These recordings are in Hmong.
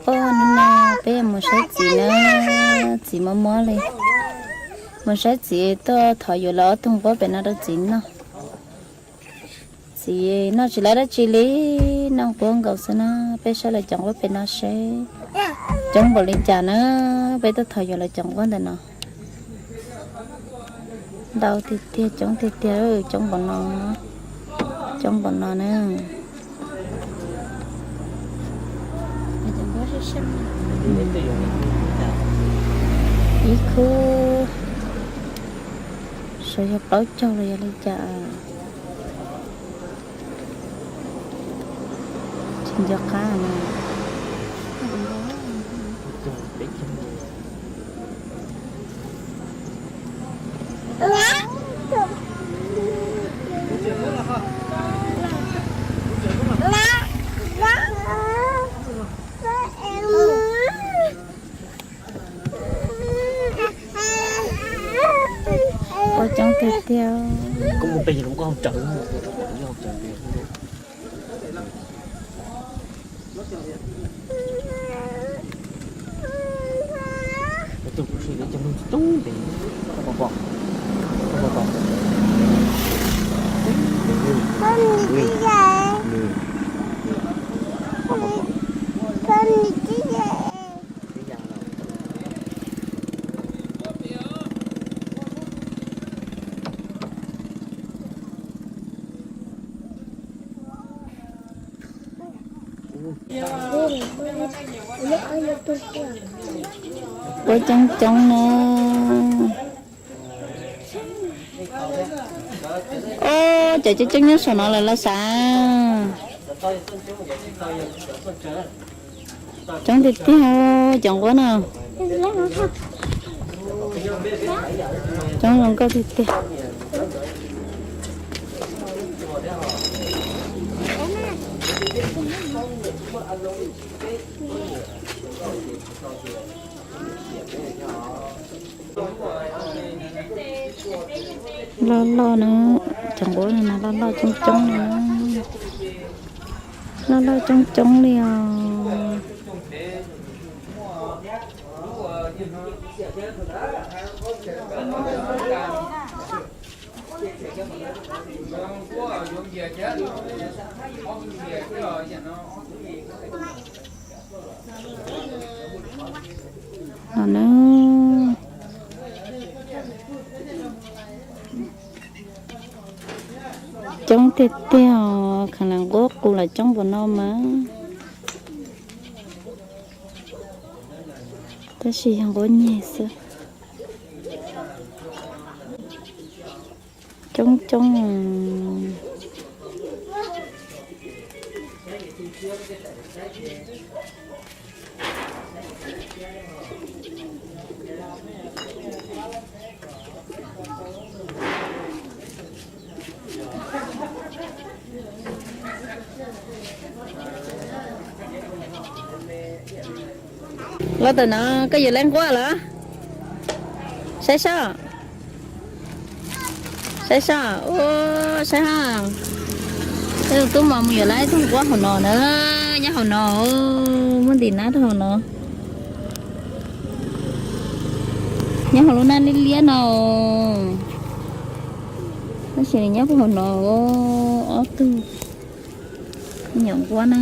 Hnub no peb mus saib txiv na, txiv mob mob li. Mus saib txiv, tuaj thov yuav lawv ob tug nquab pem no rau txiv noj. Txiv noj tsis lawv dab tsi li, noj nquab nkaus xwb na. Peb saib lawv cov nquab pem no seb coob npaum li cas na. Peb tuaj thov yuav lawv cov nquab ntawm no. Ntau tiag tiag, coob tiag tiag, coob npaum no, coob npaum no na. Ib khub sawv yog plaub caug los yog li cas. Tsis nco qab no. Ua coob tiag tiag. Ua coob coob na. Cov coob coob nyob saum no lawm los sav. Coob tiag tiag cov nquab no. Coob zoo nkauj tiag tiag. Loj loj na, cov nquab no loj loj coob coob li na. Loj loj coob coob li os. No na, coob tiag tiag os, khav lam nquab qus los coob npaum no mas, tab sis yog nquab nyeg xwb. Coob coob. Los tawm no, koj yuav lawv nquab los? Saib soj, saib soj, ua saib ha. Tej tub mos mus yuav lawv ib tug nquab hauv no na, nyob hauv no, muaj ntim nab rau hauv no. Nyob hauv lub nab liab liab no. Tab sis nws nyob puag hauv no, ob tug me nyuam nquab na.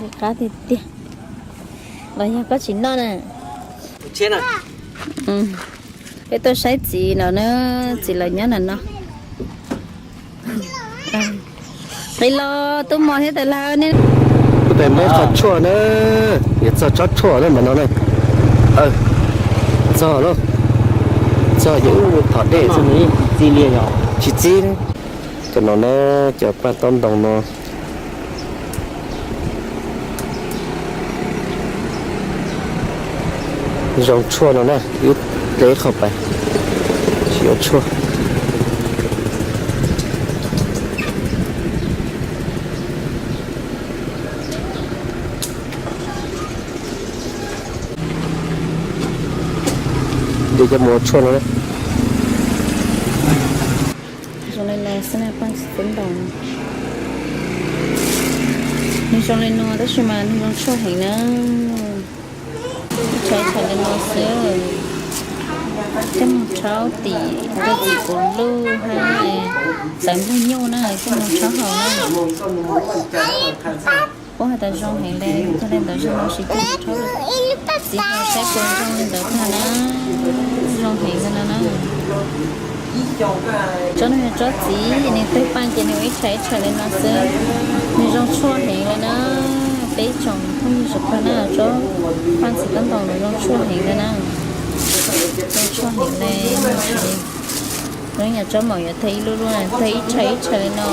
Li qab tiag tiag. Los yog koj tsis noj na? Peb tuaj saib txiv no na, txiv lawv nyob no no. Qis los tub mos thiab tais laug ne. Ub, peb muab txog tshuaj na, yuav txog tsob tshuaj na mas no na. Txog lauj, txog ces ub, thov dej xwb, tsis txib. Cov no na, cov paj taub ntoo no. Zoo tshuaj no na, wb hle qhov pais, tsis yuav tshuaj. Ces cov mus ua tshuaj no na. Zoo li no xwb na, paj txiv tub ntoo. Nws zoo li no tab sis mas nws zoo tshuaj heev na. Ib tsham ib tsham li no xwb. Coj mus rhaub tim rau txiv kuv luj hab txawv nplooj nyuj na, coj mus rhaub haus na. Puab has tas zoo heev le, tag le ntawd zoo no tsis tau rhaub. Txiv hais saib puas zoo li ntawd tag na. Zoo heev li no na. Tsob no yog tsob txiv, nws tawg paj ces nws ua ib tsham ib tsham li no xwb. Nws zoo tshuaj heev li na. Peb tsoom phooj ywg sawv daws na, tsob paj txiv taub ntoos no zoo tshuaj heev li na. Zoo tshuaj heev li. Zoo yam tsob maum yuav tawg ib lub lub, tawg ib tsham ib tsham li no.